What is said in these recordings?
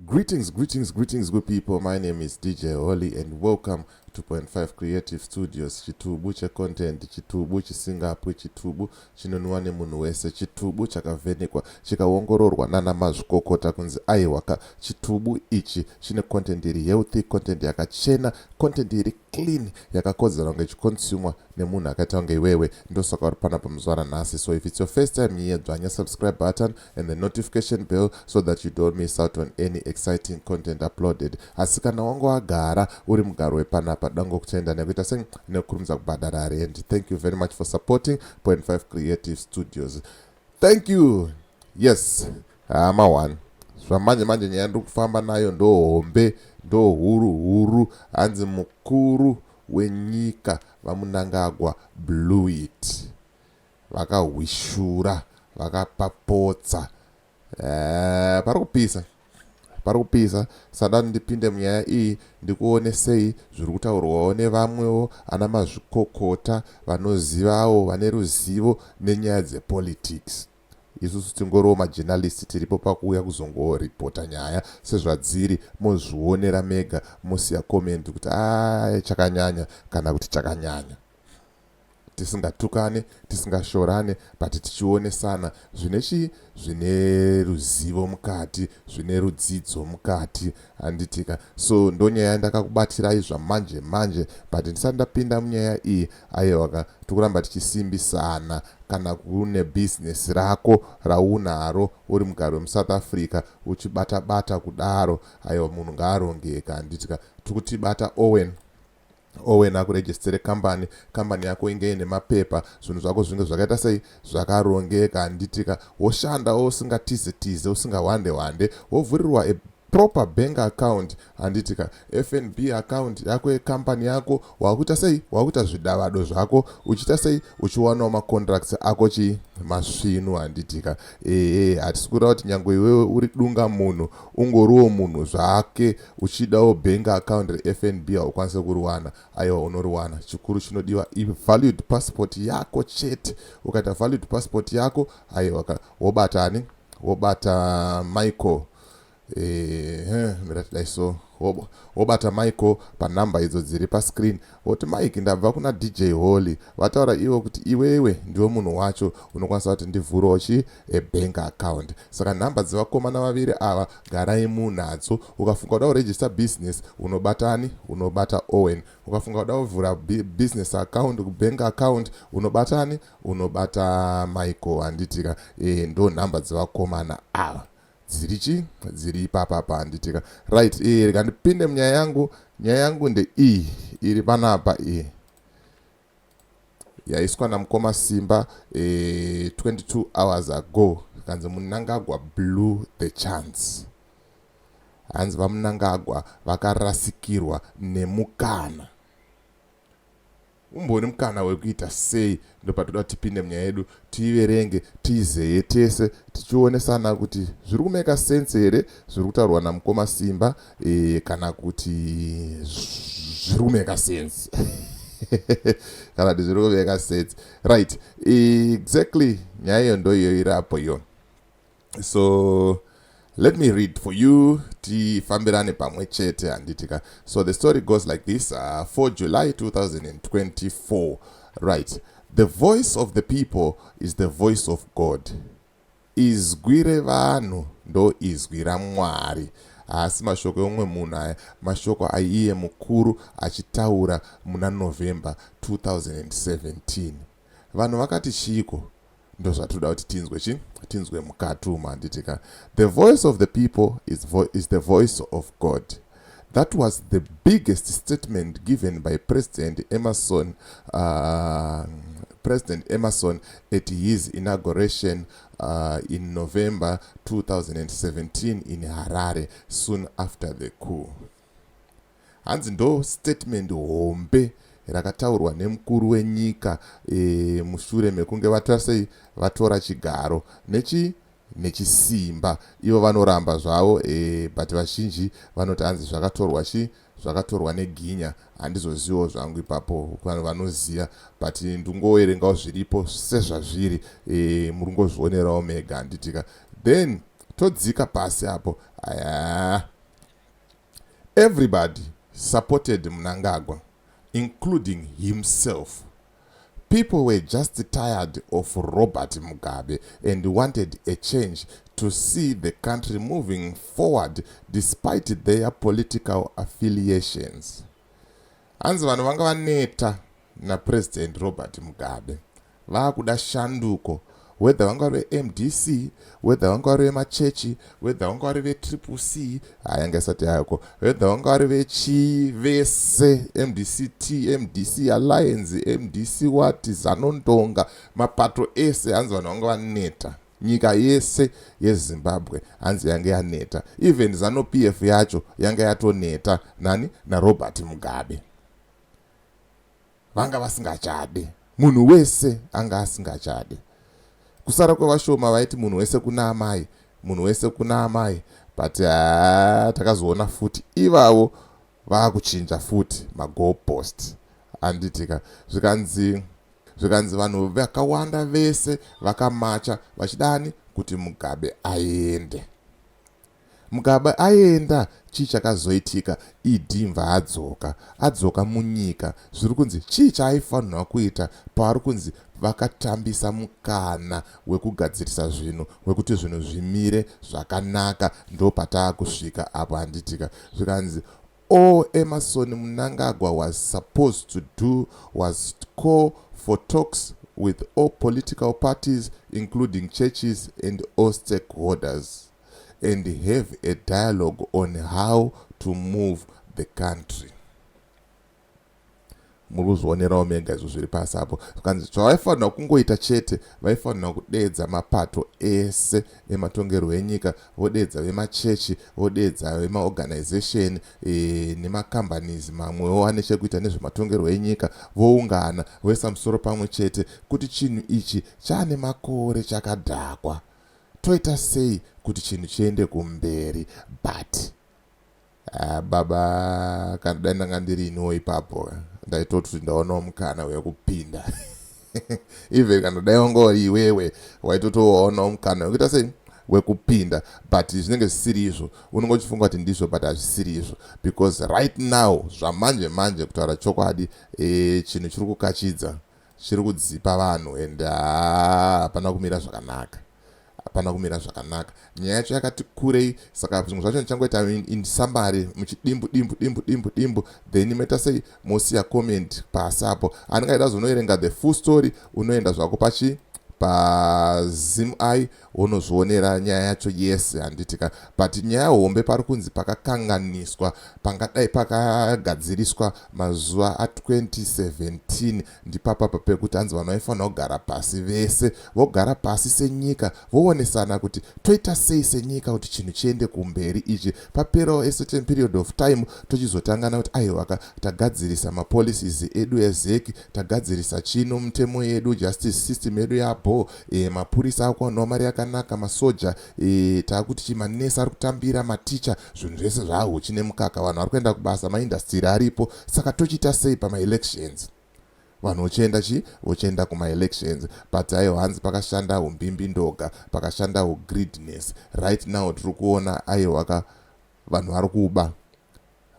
Greetings, greetings, greetings, good people. My name is DJ Holly and welcome to Point 5 Creative Studios. Chitubu checontent, chitubu chisingapwi, chitubu chinonwiwa nemunhu wese, chitubu chakavhenekwa chikaongororwa nana mazvikokota kunzi aiwaka, chitubu ichi chine content iri healthy, content yakachena, content iri clean, yakakodzera kunge ichiconsumwa nemunhu akaita kunge iwewe. Ndosaka uri panapa muzuva ranhasi. So if it's your first time here, dzvanya subscribe button and the notification bell so that you don't miss out on any exciting content uploaded. Asi kana wanga wagara uri mugaro wepanapa, dangokutenda nekuita sei, nekukurumidza kubhadhara rent. Thank you very much for supporting Point 5 Creative Studios. Thank you. Yes, hama one, zvamanje manje nyaya ndiri kufamba nayo ndo hombe, ndo huru huru. Hanzi mukuru wenyika VaMnangagwa blew it, vakahwishura, vakapapotsa. Pari kupisa, pari kupisa. Sadani ndipinde munyaya iyi, ndikuonesei zviri kutaurwawo nevamwewo ana mazvikokota vanozivawo, vane ruzivo nenyaya dzepolitics. Isusu tingoriwo majournalist, tiripo pakuuya kuzongoripota nyaya sezvadziri. Mozvionera mega, mosiya comment kuti a chakanyanya kana kuti chakanyanya, tisingatukane, tisingashorane, but tichionesana zvine chii, zvine ruzivo mukati, zvine rudzidzo mukati, handitika? So ndonyaya yandakakubatirai zvamanje manje. But ndisati ndapinda munyaya iyi, aiwaka, tikuramba tichisimbisana. Kana kune bhizinesi rako raunaro uri mugari wemuSouth Africa, uchibata-bata kudaro, aiwa, munhu ngaarongeka, handitika? Tikuti bata Owen. Owen akuregistere kambani, kambani yako inge ine mapepa, zvinhu zvako zvinge zvakaita sei, zvakarongeka, handitika? Woshandawo usingatize tize, usingahwande hwande, wovhurirwa a proper bank account, handitika? FNB account yako yekambani yako, wakuita sei, wakuita zvidavado zvako, uchiita sei, uchiwanawo macontracts ako chi masvinu, handitika? Ehe, hatisi kureva kuti nyange iwewe uri dunga munhu, ungoriwo munhu zvake, uchidawo bank account reFNB haukwanisi kuriwana. Aiwa, unoriwana. Chikuru chinodiwa ivalid passport yako chete. Ukaita valid passport yako, aiwa, wobatani, wobata Michael. Miratidai. So wobata Michael panhamba idzo dziri pascreen, woti, "Mike, ndabva kuna DJ Holly, vataura ivo kuti iwewe ndiwe munhu wacho unokwanisa kuti ndivhurewo chi ebank account." Saka nhamba dzevakomana vaviri ava garai munadzo. Ukafunga kuda kuregister business, unobatani, unobata Owen. Ukafunga kuda kuvhura business account, bank account, unobatani, unobata Michael, handitika? Ndo nhamba dzevakomana ava dziri chi, dziri ipapapa, handitika? Right, rega ndipinde munyaya yangu. Nyaya yangu ndeiyi iri panapa, iyi yaiswa namukoma Simba 22 hours ago. Kanzi "Mnangagwa blew the chance." Hanzi VaMnangagwa vakarasikirwa nemukana. Umboni mukana wekuita sei? Ndopatoda kuti tipinde munyaya yedu, tiiverenge, tiizeye tese, tichionesana kuti zviri kumeka sense here zviri kutaurwa namukoma Simba, kana kuti zviri kumeka sense, kana kuti zviri kumeka sense. Right, exactly, nyaya iyo ndo iyo irapo iyo. So let me read for you, tifambirane pamwe chete, handitika? So the story goes like this. 4 July 2024. Right. "The voice of the people is the voice of God." Izwi revanhu ndo izwi raMwari. Haasi mashoko eumwe munhu aya, mashoko aiiye mukuru achitaura muna November 2017. Vanhu vakati chiko? Ndozvatoda kuti tinzwe chi, tinzwe mukati umu, handitika? "The voice of the people is the voice of God. That was the biggest statement given by President Emmerson at his inauguration in November 2017 in Harare soon after the coup." Hanzi ndo statement hombe rakataurwa nemukuru wenyika mushure mekunge vatora sei, vatora chigaro nechi nechisimba. Ivo vanoramba zvavo, but vazhinji vanoti hanzi zvakatorwa chi, zvakatorwa neginya. Handizozivo zvangu ipapo, vanhu vanoziva, but ndingoverengawo zviripo sezvazviri. Muri ngozvionerawo mega, handitika? Then todzika pasi apo. Aya, Everybody supported Mnangagwa, including himself. People were just tired of Robert Mugabe and wanted a change to see the country moving forward despite their political affiliations. Hanzi vanhu vanga vaneta naPresident Robert Mugabe, vaakuda shanduko, whether vanga vari veMDC, whether vanga vari vemachechi, whether vanga vari veTriple C, hayanga isati yako, whether vanga vari vechii, vese MDCT, MDC Alliance, MDC what, Zanondonga, mapato ese. Hanzi vanhu vanga vaneta, nyika yese yeZimbabwe hanzi yange yaneta. Even ZANU PF yacho yanga yatoneta nani? NaRobert Mugabe. Vanga vasingachade, munhu wese anga asingachade, kusara kwevashoma vaiti munhu wese kuna amai, munhu wese kuna amai. But haa, takazoona futi ivavo vaakuchinja futi magoalpost, handitika? Zvikanzi vanhu vakawanda vese vakamacha vachidani? Kuti Mugabe aende. Mugabe aenda, chii chakazoitika? ED mva adzoka, adzoka munyika. Zviri kunzi chii chaaifanirwa kuita paari kunzi vakatambisa mukana wekugadzirisa zvinhu, wekuti zvinhu zvimire zvakanaka? Ndo pataakusvika apo, handitika? Zvikanzi all Emmerson Mnangagwa was supposed to do was call for talks with all political parties, including churches and all stakeholders, and have a dialogue on how to move the country. Muri kuzvionerawo mega izvo zviri pasi apo. Zvikanzi zvavaifanira kungoita chete, vaifanira kudeedza mapato ese ematongerwo enyika, vodeedza vemachechi, vodeedza vemaorganization nemacompanies mamwewo ane chekuita nezvematongerwo enyika, voungana, voisa musoro pamwe chete kuti chinhu ichi chaane makore chakadhakwa, toita sei kuti chinhu chiende kumberi? But baba, kana dai ndanga ndiriiniwo ipapo, ndaitoti kuti ndaonawo mukana wekupinda. Even kana dai wanga uri iwewe, waitotowaonawo mukana wekuita sei? Wekupinda. But zvinenge zvisiri izvo. Unenge uchifunga kuti ndizvo, but hazvisiri izvo, because right now, zvamanje manje, kutaura chokwadi, chinhu chiri kukachidza, chiri kudzipa vanhu, and hapana kumira zvakanaka, hapana kumira zvakanaka. Nyaya yacho yakati kurei, saka zvimwe zvacho ndichangoita in summary, muchidimbu dimbu dimbu dimbu dimbu, then moita sei? Mosiya comment pasi apo. Anenge aida zonoerenga the full story, unoenda zvako pachi paZimEye, unozvionera nyaya yacho yese, handitika? But nyaya hombe pari kunzi pakakanganiswa, pangadai pakagadziriswa mazuva a2017 ndipapapa pekuti hanzi vanhu vaifanira kugara pasi vese, vogara pasi senyika, voonesana kuti toita sei senyika kuti chinhu chiende kumberi ichi. Paperawo a certain period of time, tochizotangana kuti aiwaka, tagadzirisa mapolicies edu eZEC, tagadzirisa chino, mutemo yedu, justice system yedu yabo, mapurisa akuwanawo mari yakanaka, masoja, taakuti chimanesi ari kutambira, maticha, zvinhu zvese zvaahuchi nemukaka, vanhu vari kuenda kubasa, maindustry aripo. Saka tochiita sei pamaelections? Vanhu vochienda chi vochienda kumaelections. But aiwa, hanzi pakashanda umbimbindoga, pakashanda ugreediness. Right now tiri kuona aiwaka, vanhu vari kuba,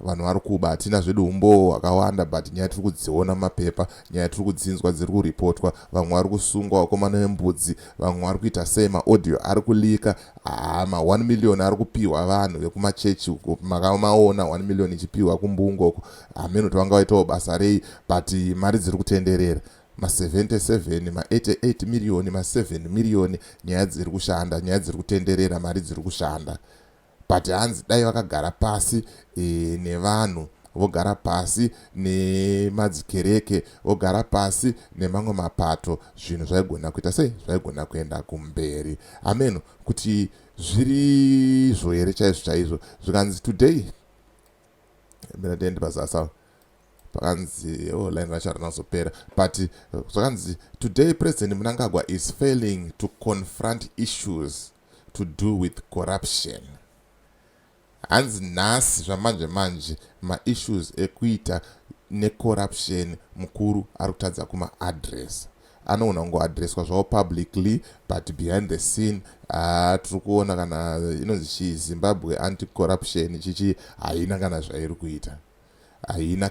vanhu vari kuba. Hatina zvedu umbowo hwakawanda, but nyaya tiri kudziona mumapepa, nyaya tiri kudzinzwa, dziri kuripotwa. Vamwe vari kusungwa, vakomana vembudzi, vamwe vari kuita sei, maaudio ari kulika. Haa, ma1 million ari kupiwa vanhu vekumachechi uko, makamaona 1 million ichipiwa kumbungo uko. Hameno kuti vanga vaitawo basa rei, but mari dziri kutenderera, ma77, ma88 miriyoni, ma7 miriyoni. Nyaya dziri kushanda, nyaya dziri kutenderera, mari dziri kushanda. But hanzi dai vakagara pasi nevanhu, vogara pasi nemadzikereke, vogara pasi nemamwe mapato, zvinhu zvaigona kuita sei? Zvaigona kuenda kumberi. Ameno kuti zvirizvo here chaizvo chaizvo. Zvikanzi today, mira ndiende pazasa pakanzi, oh, line racho harinazopera, but zvakanzi today President Mnangagwa is failing to confront issues to do with corruption. Hanzi nhasi zvamanje manje maissues ekuita necorruption mukuru ari kutadza kumaaddress. Anogona kungoadreswa zvavo publicly, but behind the scene, tiri kuona kana inonzi chii, Zimbabwe Anti Corruption chichi, haina kana zvairi kuita, haina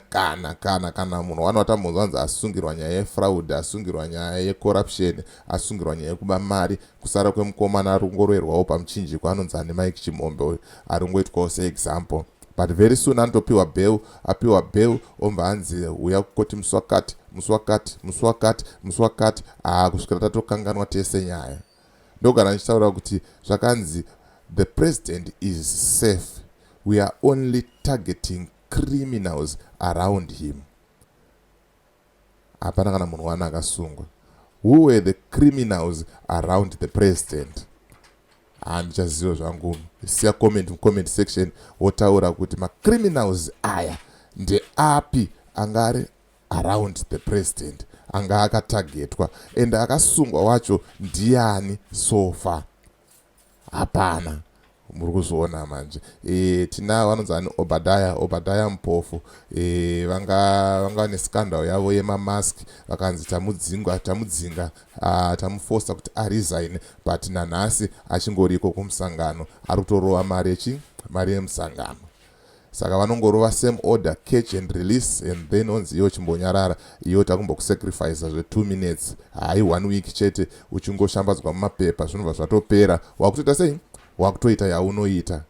kana munhu wana watambonzwa anzi asungirwa nyaya yefraud, asungirwa nyaya yecorruption, asungirwa nyaya yekuba mari, kusara kwemukomana ari kungoroerwawo pamuchinjiko anonzi ane Mike Chimombe, ari kungoitwawo seexample. But very soon anotopiwa bail. Apiwa bail, obva anzi uya kukoti musi wakati, musi wakati, musi wakati, musi wakati, kusvikira tatokanganwa tese nyaya. Ndogara ndichitaura kuti zvakanzi the president is safe, we are only targeting criminals around him. Hapana kana munhu wana akasungwa. Who were the criminals around the president? Handichaziva zvangu. Siya comment mucomment section, wotaura kuti macriminals aya ndeapi anga ari around the president, anga akatagetwa, and akasungwa wacho ndiani? So far hapana. Muri kuzviona manje. Tina vanonzi ani, Obadiah Mpofu. Vanga vane scandal yavo yemamask, vakanzi tamudzinga, tamudzinga, tamufosa kuti aresign, but nanhasi achingoriko kumusangano, ari kutorova mari yechi mari yemusangano. Saka vanongorova same order, catch and release, and then onzi iwo chimbonyarara iwo, takumbokusacrifica zve2 minutes, hai, one week chete, uchingoshambadzwa mumapepa, zvinobva zvatopera. Wakutoita sei? Wakutoita yaunoita.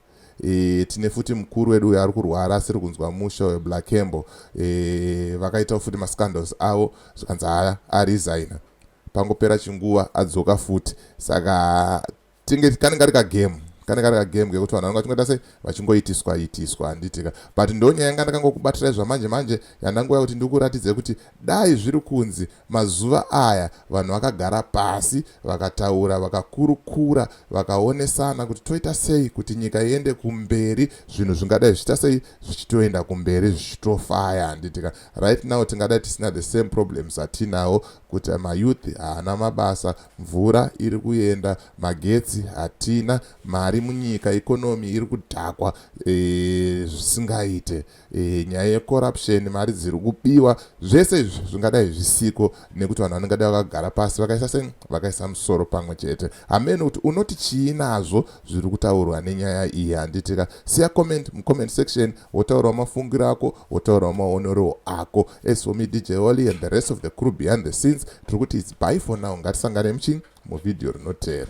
Tine futi mukuru wedu uyo ari kurwara asiri kunzwa musha weBlack Cambo. Vakaita futi mascandals avo, zvikanzi haya, aresigna. Pangopera chinguva adzoka futi. Saka tinge kanenge kari kagame, kanenge kari kagame kekuti vanhu vanenge vachingoita sei, vachingoitiswa itiswa, handitika? But ndo nyaya yanga ndakangokubatirai zvamanje manje, yandanguva kuti ndikuratidze kuti dai zviri kunzi mazuva aya vanhu vakagara pasi, vakataura, vakakurukura, vakaonesana kuti toita sei kuti nyika iende kumberi, zvinhu zvingadai zvichiita sei, zvichitoenda kumberi, zvichitofaya, handitika? Right now tingadai tisina the same problems atinawo, kuti mayouth haana mabasa, mvura iri kuenda, magetsi hatina, mari munyika, economy iri kudhakwa zvisingaite, nyaya yecorruption, mari dziri kubiwa, zvese izvi zvingadai zvisiko nekuti vanhu vanongadai vakagara pasi, vakaisa sei, vakaisa musoro pamwe chete. Hamene kuti unoti chii nazvo zviri kutaurwa nenyaya iyi, handitika? Siya comment mucomment section, wotaurawo mafungiro ako, wotaurawo maonero ako. As for me, DJ Oli, and the rest of the crew behind the scenes, tiri kuti it's bye for now. Ngatisangane muchi muvhidhiyo rinotera.